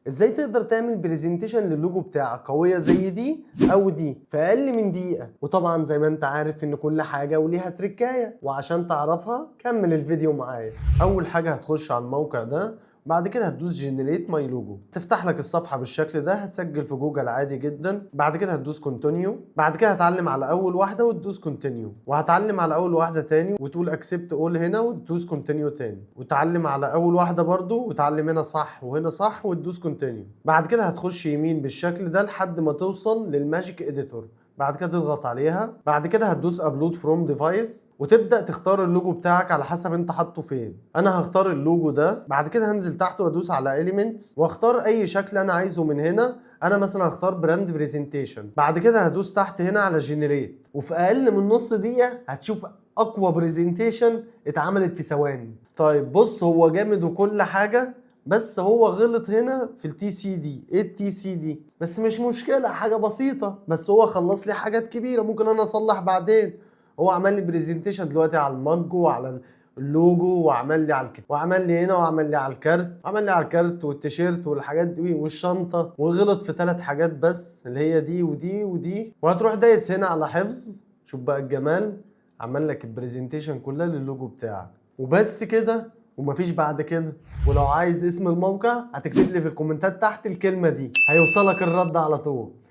ازاي تقدر تعمل presentation لل logo بتاعك قوية زي دي او دي في اقل من دقيقه. وطبعا زي ما انت عارف ان كل حاجة وليها تريكايه، وعشان تعرفها كمل الفيديو معايا. اول حاجة هتخش على الموقع ده، بعد كده هتدوس generate my logo، تفتح لك الصفحة بالشكل ده. هتسجل في جوجل عادي جدا. بعد كده هتدوس continue. بعد كده هتعلم على اول واحدة وتدوس continue، وهتعلم على اول واحدة تاني وتقول accept all هنا وتدوس continue تاني، وتعلم على اول واحدة برضو وتعلم هنا صح وهنا صح وتدوس continue. بعد كده هتخش يمين بالشكل ده لحد ما توصل لل magic editor. بعد كده تضغط عليها. بعد كده هتدوس upload from device وتبدا تختار اللوجو بتاعك على حسب انت حاطه فين. انا هختار اللوجو ده. بعد كده هنزل تحت وادوس على elements واختار اي شكل انا عايزه من هنا. انا مثلا هختار brand presentation. بعد كده هدوس تحت هنا على generate، وفي اقل من نص دقيقة هتشوف اقوى presentation اتعملت في ثواني. طيب بص، هو جامد وكل حاجه، بس هو غلط هنا في ال TC دي. ايه ال TC دي؟ بس مش مشكله، حاجة بسيطه، بس هو خلص لي حاجات كبيرة ممكن انا اصلح بعدين. هو عمل لي presentation دلوقتي على ال mug وعلى اللوجو وعمل لي هنا وعمل لي على الكارت، عمل لي على الكارت والتيشيرت والحاجات دي والشنطه، وغلط في ثلاث حاجات بس اللي هي دي ودي ودي. وهتروح دايس هنا على حفظ. شوف بقى الجمال، عمل لك ال presentation كلها للوجو بتاعك وبس كده ومفيش بعد كده. ولو عايز اسم الموقع هتكتب لي في الكومنتات تحت الكلمة دي، هيوصلك الرد على طول.